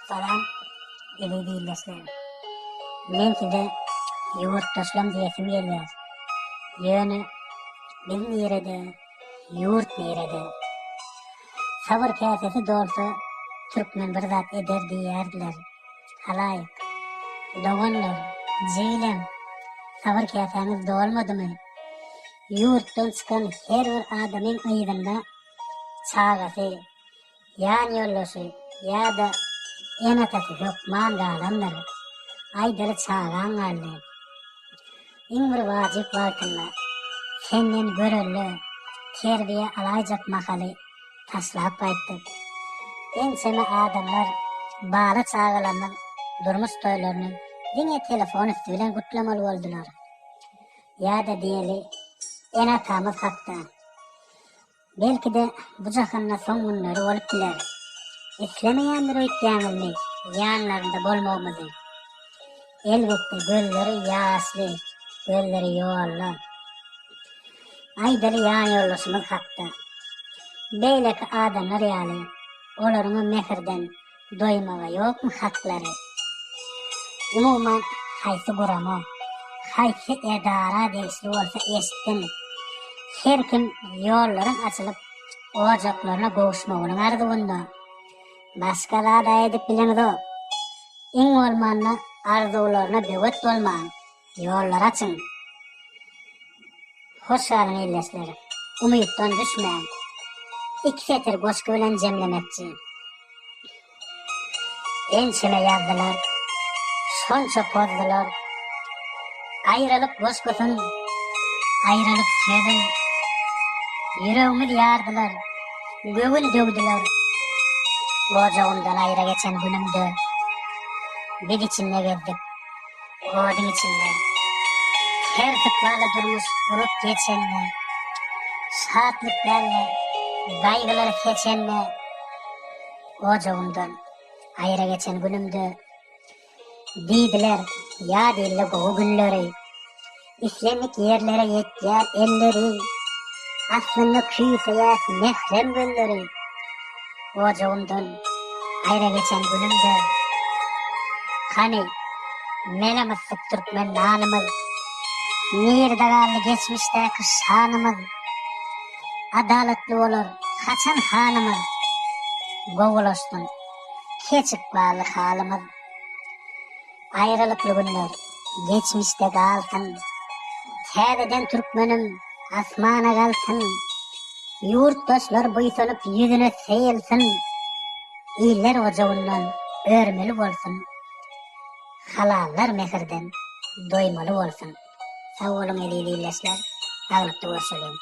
Salam eziz ildeşler. Men size ýurtdaşlam diýesim gelýär. Ýöne biz nirede, ýurt nirede? Sabyr käsesi dolsa türkmen bir zat eder diýýärdiler. Halaýyk. Doganlar, jigilem, sabyr käsäňiz dolmadymy? Ýurtdan çykan her bir adamyň yzynda çagasy, Ýan ýoldaşy ýa-da ene-atasy hökman galandyr. Aýdaly çagaň galdy. Iň bir wajyp wagtynda senden görelde, terbiýe alaýjak mahaly taşlap gaýtdyk. Ençeme adamlar bala-çagalarynyň durmuş toýlaryny diňe telefon üsti bilen gutlamaly boldular. Ýa-da diýeli, ene-atamyz hakda. Belki-de, bu jahanda soň günleri bolup biler. Islemeýändir öýtýäňizmi ýanlarynda bolmagymyzy? Elbetde, gözleri ýaşly, gözleri ýolda. Aýdaly ýanýoldaşymyz hakda. Beýleki adamlar ýaly, olaryňam mähirden Doýmaga ýokmy haklary? Umuman, haýsy gurama, haýsy edara degişli bolsa eşitsin. Her kim ýollaryň açylyp, ojaklaryna gowuşmagynyň arzuwynda. Başga zad-a edip bileňzok. Iň bolmanda arzuwlaryna böwet bolmaň, ýollary açyň. Hoş galyň ildeşler. Umytdan düşmäň. Iki setir goşgy bilen jemlemekçi. Ençeme ýazdylar, şonça pozdular. Aýralyk goşgusyn, aýralyk sözün. Ýüregimiz ýardylar, göwün döwdüler. Ojagymdan aýra geçen günümde, Biz içinde gezdik, oduň içinde. Her ykbaly durmuş urup geçende, Şatlyk däl-de, gaýgylar seçende, Ojagymdan aýra geçen günümde, Diýdiler, ýat ilde gowy günleri, Islendik ýerlere ýetýär elleri, Aslynda küýseýäs mährem gölleri. Ojagymdan aýra geçen günümde, Hany, mele-myssyk türkmen nanymyz? Nirde galdy geçmişdäki şanymyz? Adalatly bolar haçan halymyz? Gowulaşsyn keç ykbally halymyz. Aýralykly günler geçmişde galsyn. Täzeden türkmenim asmana galsyn. Ýurtdaşlar buýsanyp ýüzüne seýilsin. Iller ojagyndan örmeli bolsun. Halallar mähirden doýmaly bolsun. Sag boluň eziz ildeşler. Saglykda görşeliň.